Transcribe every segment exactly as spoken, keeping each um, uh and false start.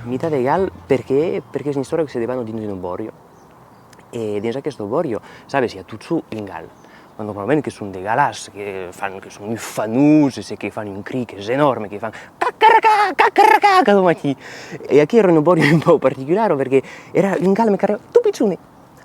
Mitat de gal, perqué? Perqué es una istòria que se debana dins una bòria. E dins aquesta bòria, sabes, i a totjorn un gal. Mas normalament que son de galàs, que fan, que son ufanós, e se que fan un cri qu'es enòrme, que fan cacaracà, cacaracà, cada matin. E aquí èra una bòria un pauc particulara, perque èra un gal, me carrèu, tot pichonet.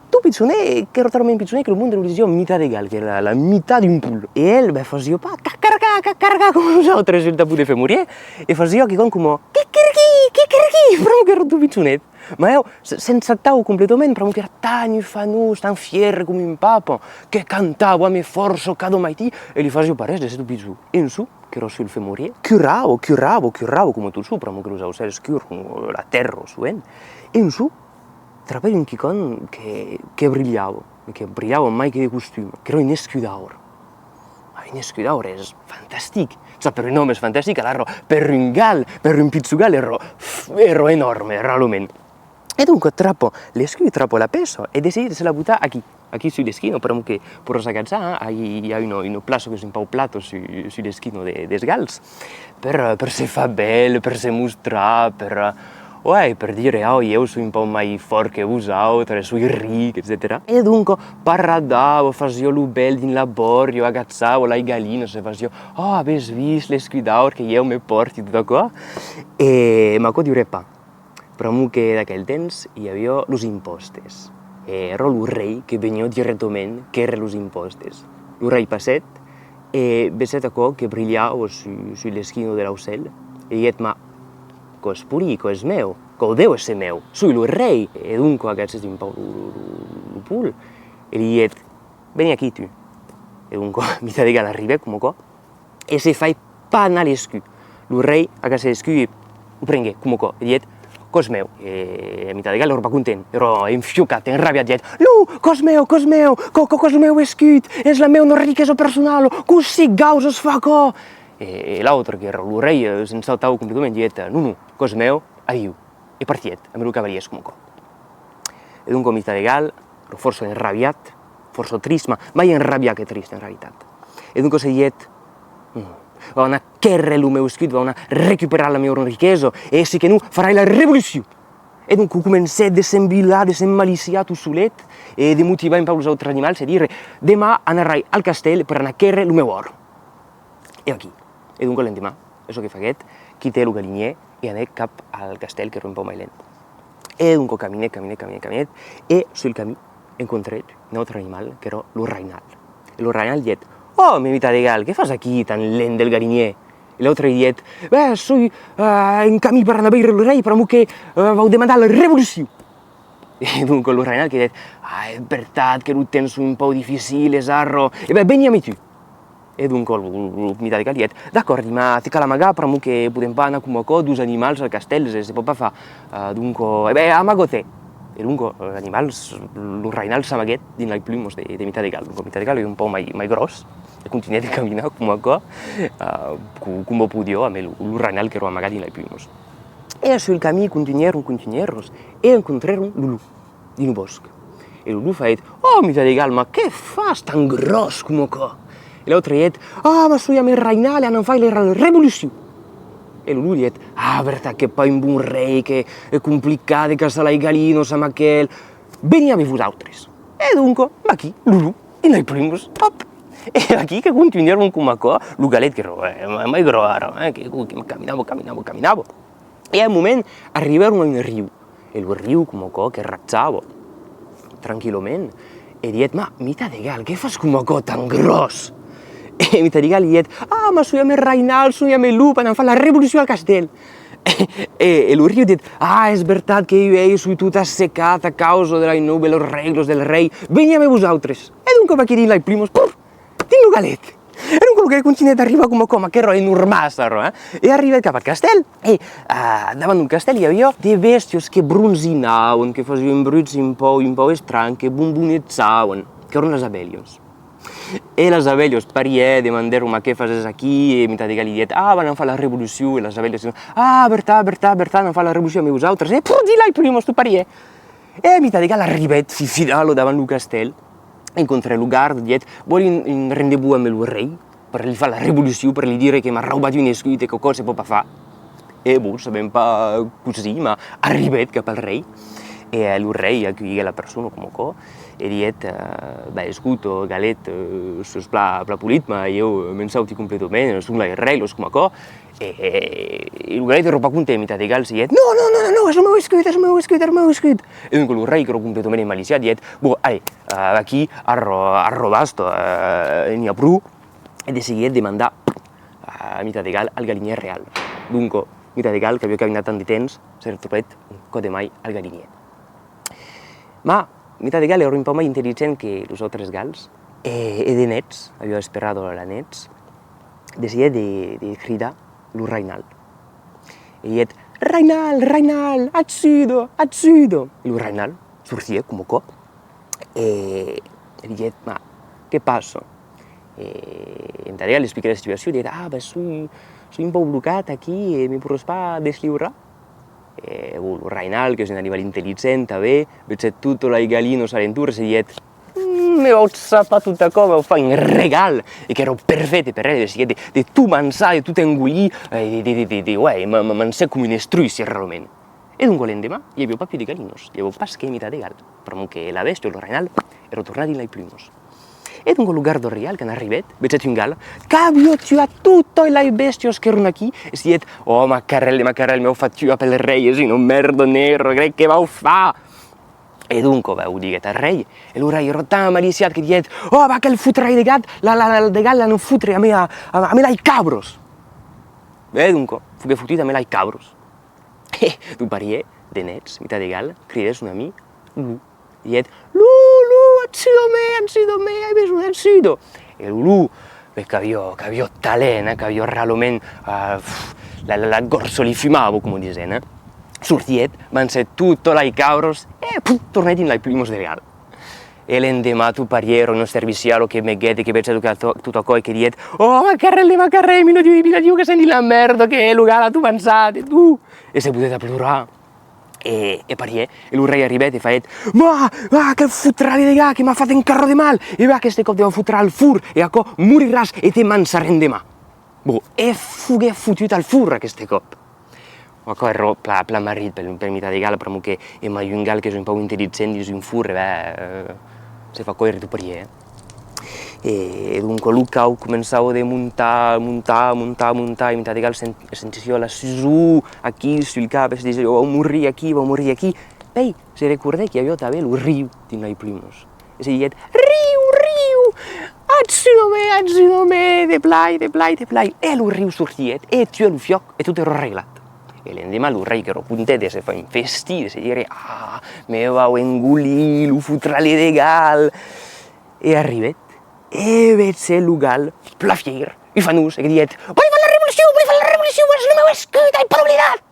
Tot pichonet, e qu'èra talament pichonet que lo monde lo disiá mitat de gal, qu'èra la, la mitat d'un pol. E el, ben, fasiá pas cacaracà, cacaracà, coma nosautres, sul tapon de femorièr, e fasiá quicòm coma quiquiriquí, quiquiriquí, pr'amor qu'èra tot pichonet. Mas eu, se, se'n sactava completament, pr'amor qu'èra tan ufanós, tan fièr coma un papa, que cantava amb fòrça cada maitin, e li fasiá pas res de ser tot pichon. E un jorn, qu'èra sul femorièr, curava, curava, curava, coma totjorn, pr'amor que los aucèls curan, eh, la tèrra, sovent. E un jorn, trapèt un quicòm que, que brilhava, e que brilhava mai que de costuma, qu'èra un escudaur. Ah, un escudaur es fantastic. Çò, per un òme es fantastic, alara per un gal, per un pichon gal, èra, èra enòrme, realament. E donc trapa l'escut, trapa la pèça e decidí de se la botar aquí, aquí sus l'esquina, pr'amor que poiràs agachar, hein, i a una, una plaça qu'es un pauc plata sus, sus l'esquina de, dels gals, per, per se far bèl, per se mostrar, per, ouais, per dire, oh, ieu soi un pauc mai fòrt que vosautres, soi ric, etcetèra. E donc paradava, fasiá lo bèl dins la bòria, agachava las galinas e fasiá, oh, avètz vist l'escudaur que ieu me pòrti, tot aquò? E, mas aquò durèt pas. Pr'amor que d'aquel temps i aviá los impòstes, e èra lo rei que veniá dirèctament quèrre los impòstes. Lo rei passèt e vegèt aquò que brilhava sus, sus l'esquina de l'aucèl, e diguèt: mas, aquò es polit, aquò es meu, aquò deu èsser meu, soi lo rei! E donc agachèt un pauc lo, lo, lo, lo pol, e li diguèt: veni aquí tu. E donc, mitat de gal arribèt coma aquò, e se fai panar l'escut. Lo rei agachèt l'escut e lo prenguèt, coma aquò, e diguèt: aquò es meu. E mitat de gal èra pas content, èra enfuocat, enrabiat, diguèt: non, aquò es meu, aquò es meu, aquò, aquò, aquò es lo meu escut, es la meuna riquesa personala, cossí gausas far aquò? E, e l'autre, qu'èra lo rei, eh, se'n sautava completament, diguèt: non, non, aquò es meu, adiu. E partièt amb los cavalièrs coma aquò. E donc, mitat de gal, èra fòrça enrabiat, fòrça trist, mas mai enrabiat que trist, en realitat. E donc se diguèt: mm, vau anar quèrre lo meu escut, vau anar recuperar la meuna riquesa, e se que non, farai la revolucion! E donc comencèt de s'envilar, de s'emmaliciar tot solet, e de motivar un pauc los autres animals, e dire: deman anarai al castèl per anar quèrre lo meu òr. E aquí. E donc, l'endeman, es çò que faguèt, quitèt lo galinièr e anèt cap al castèl, qu'èra un pauc mai luènh. E donc caminèt, caminèt, caminèt, caminèt, e sul camin encontrèt un autre animal, qu'èra lo rainal. E lo rainal diguèt: oh, mas mitat de gal, que fas aquí tan luènh del galinièr? E l'autre li diguèt: ben, soi, eh, en camin per anar veire lo rei, pr'amor que, eh, vau demandar la revolucion. E donc lo rainal que diguèt: ah, es vertat que los temps son un pauc dificiles ara. E ben, veni amb tu. E donc lo, lo, lo mitat de gal diguèt: d'acòrdi, mas te cal amagar, pr'amor que podèm pas anar coma aquò, dos animals al castèl, se, se pòt pas far. Eh, donc, eh ben, amaga-te. E donc, eh, l'animal, lo rainal s'amaguèt dins las plumas de, de mitat de gal. Donc mitat de gal èra un pauc mai, mai gròs, e contunhèt de caminar coma aquò, eh, co-, coma podiá, amb lo, lo rainal qu'èra amagat dins las plumas. E sul camin contunhèron, contunhèron, e encontrèron lo lop dins lo bòsc. E lo lop faguèt: oh, mitat de gal, mas que fas tan gròs coma aquò? E l'autre diguèt: ah, mas soi amb lo rainal e anam faire la revolucion. E lo lop diguèt: ah, vertat qu'es pas un bon rei, qu'es complicat de caçar las galinas amb aquel. Veni amb vosautres. E donc, vaquí lo lop dins las plumas, òp! E vaquí que contunhèron coma aquò, lo galet qu'èra, eh, mai gròs ara, eh, que, que caminava, caminava, caminava. E a un moment arribèron a un riu, e lo riu coma aquò que rajava tranquillament, e diguèt: mas, mitat de gal, que fas coma aquò tan gròs? E mitat de gal diguèt: ah, mas soi amb lo rainal, soi amb lo lop, anam far la revolucion al castèl. E, e lo riu diguèt: ah, es vertat que uèi soi tot assecat a causa de las novèlas règlas del rei, veni amb vosautres. E donc vaquí dins las plumas, pur! Dins lo galet! E donc lo galet contunhèt d'arribar coma aquò, mas qu'èra enormàs, ara, eh? E arribèt cap al castèl, e, ah, davant del castèl i aviá de bèstias que bronzinavan, que fasián un bruch un pauc, un pauc estranh, que bombonejavan, qu'èran las abelhas. E las abelhas parièr demandèron: mas que fasètz aquí? E mitat de gal li diguèt: ah, ben, anam far la revolucion. E las abelhas diguèron: ah, vertat, vertat, vertat, anam far la revolucion amb vosautres. E pur, dins las plumas, tot parièr. E mitat de gal arribèt, fin finala, davant lo castèl, encontrèt lo garda, diguèt: vòli un, un rendez-vous amb lo rei, per li far la revolucion, per li dire que m'a raubat un escut e qu'aquò se pòt pas far. E bon, sabèm pas cossí, mas arribèt cap al rei. E, eh, lo rei aculhiguèt la persona coma aquò e dièt, eh, ben, escota, galet, eh, sos plan, plan polit, mas ieu, eh, me'n sauti completament, son las règlas coma aquò. E, e, e lo galet èra pas content, mitat de gal, se dièt, non, non, non, non, non, es lo meu escut, es lo meu escut, es lo meu escut. E donc lo rei, qu'èra completament esmaliciat, dièt, bon, allez, eh, vaquí, arro-, arrobasta, eh, n'i a pro. E decidiguèt demandar a mitat de gal al galinièr real. Donc, mitat de gal, qu'aviá caminat tant de temps, se retrobèt un còp de mai al galinièr. Mas mitat de gal èra un pauc mai intelligent que los autres gals, e, e de nèts, aviá esperat la nèts, decidiguèt de, de cridar lo rainal. E dièt, rainal, rainal, ajuda, ajuda! E lo rainal sortièt coma aquò, e, e diguèt, ma, qué passa? E, e mitat de gal l'expliquèt la situacion, diguèt, ah, ben, soi, soi un pauc blocat aquí e me poiriás pas desliurar? E, bon, lo rainal, qu'es un animal intelligent tanben, vegèt totas las galinas a l'entorn e se diguèt, mm, me vau chapar tot aquò, me vau far un regal, e qu'èra perfèit per el, decidiguèt de, de tot manjar, de tot engolir, e de, de, de, de, de, ouais, ma-, ma-, mangèt coma un estruç, realament. E donc, l'endeman, i aviá pas pus de galinas, i aviá pas que mitat de gal, pr'amor que la bèstia, lo rainal, èra tornat dins las plumas. E donc lo garda reial, quand arribèt, vegèt un gal qu'aviá tuat totas las bèstias qu'èran aquí, e se diguèt, oh, macarèl de macarèl, me vau far tuar pel rei, es una mèrda nera, qué, qué vau far? E donc, ben, o diguèt al rei, e lo rei èra tan maliciat que diguèt, oh, va, aquel fotralh de gat, la, la, la, de gal l'anam fotre amé, a, a, amé las cabras. E donc, foguèt fotut amé las cabras. E, tot parièr, de nèts, mitat de gal, cridèt son amic, lo lop. Dièt, lo lop, ajuda-me, ajuda-me, ai besonh d'ajuda. E lo lop, ben, qu'aviá, qu'aviá talent, eh, qu'aviá realament, eh, pf, la, la, la gòrja li fumava, coma disen, eh. Sortièt, mangèt totas las cabras, e, pf, tornèt dins las plumas del gal. E l'endeman, tot parièr, èra una serviciala que meguèt e que vegèt tot aquò, tot aquò e que diguèt, oh, macarèl de macarèl, miladiu, miladiu, que sèm dins la mèrda, que lo gal a tot manjat e tot. E se botèt a plorar. E, e parièr, e lo rei arribèt e faguèt, ma, ma, aquel fotralh de gat que m'a fat encara de mal, e va, aqueste còp te vau fotre al forn, e aquò moriràs e te manjarem deman. Bon, e foguèt fotut al forn aqueste còp. Aquò èra plan, plan marrit per, per mitat de gal, pr'amor que, e mai un gal qu'es un pauc intelligent dins un forn, e ben, eh, se fa còire tot parièr, eh. E, e donc lo cau començava de montar, montar, montar, montar, e mitat de gal sen-, sentissiá la susor aquí sul cap, e se disiá, vau morir aquí, vau morir aquí. Pèi, se recordèt qu'i aviá tanben lo riu dins las plumas. E se diguèt, riu, riu, ajuda-me, ajuda-me, de plai, de plai, de plai. E lo riu sortièt, e tuèt lo fuòc, e tot èra reglat. E l'endeman, lo rei qu'èra content de se far un festin, de se dire, ah, me vau engolir lo fotralh de gal. E arribèt, e vegèt lo gal, plan fièr, ufanós, e que diguèt, vòli far la revolucion, vòli far la revolucion, es lo meu escut, ai pas oblidat!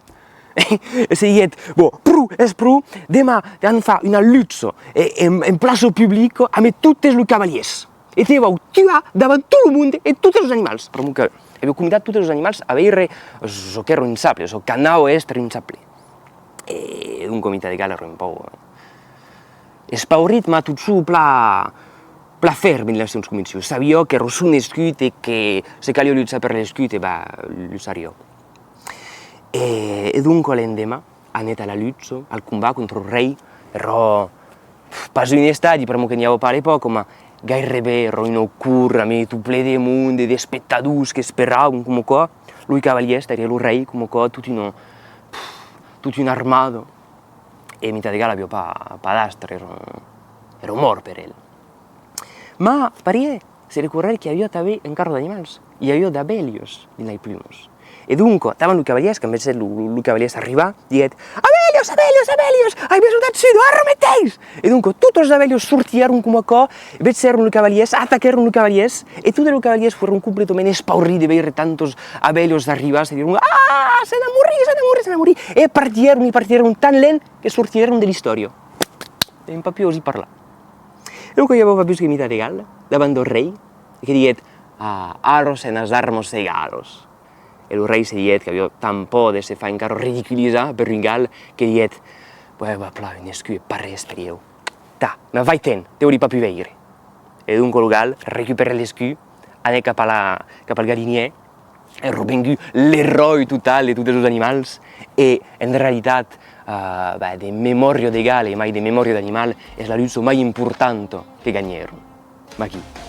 E se diguèt, bon, pro, es pro, deman anam far una lucha, e, en, en plaça publica, amé totes los cavalièrs. E te vau tuar davant tot lo monde e totes los animals, pr'amor que aviá convidat totes los animals a veire çò qu'èra un sable, çò qu'anava èstre un sable. E donc, mitat de gal èra un pauc, eh, espaurit, mas totjorn plan, plan fèrme dins las seuas conviccions. Sabiá qu'èra son escut e que se caliá luchar per l'escut, e ben, luchariá. E, e donc, l'endeman, anèt a la lucha, al combat contra lo rei, èra pas un estadi, pr'amor que n'i aviá pas a l'epòca, mas gaireben, èra una cort amé tot plen de monde, d'espectadors qu'esperavan, coma aquò, los cavalièrs darrièr lo rei, coma aquò, tot una, tot una armada. E mitat de gal aviá pas, pas d'astre, èra, èra mòrt per el. Mas, parièr, se recordèt qu'i aviá tanben encara d'animals, i aviá d'abelhas dins las plumas. E donc, davant los cavalièrs, quand vegèt los, los, los cavalièrs arribar, diguèt, abelhas, abelhas, abelhas, ai besonh d'ajuda, arremetètz! E donc, totas las abelhas sortièron coma aquò, vegèron los cavalièrs, ataquèron los cavalièrs, e totes los cavalièrs foguèron completament espaurits de veire tantas abelhas arribar, se diguèron, ah, se n'an morit, se n'an morit, se n'an morit, e partièron, e partièron tan lent que sortièron de l'istòria. N'avèm pas pus ausit parlar. E donc i aviá pas pus que mitat de gal davant del rei, e que diguèt, ah, ara sèm a las armas egalas. E lo rei se diguèt qu'aviá tan paur de se far encara ridiculizar per un gal que diguèt, ben, va plan, un escut es pas res per ieu. Ta, mas vai-te'n, te vòli pas pus veire. E donc lo gal recuperèt l'escut, anèt cap a la, cap al galinièr, èra vengut l'eròi total de totes los animals, e en realitat, eh, ben, de memòria de gal e mai de memòria d'animal, es la lucha mai importanta que ganhèron. Vaquí.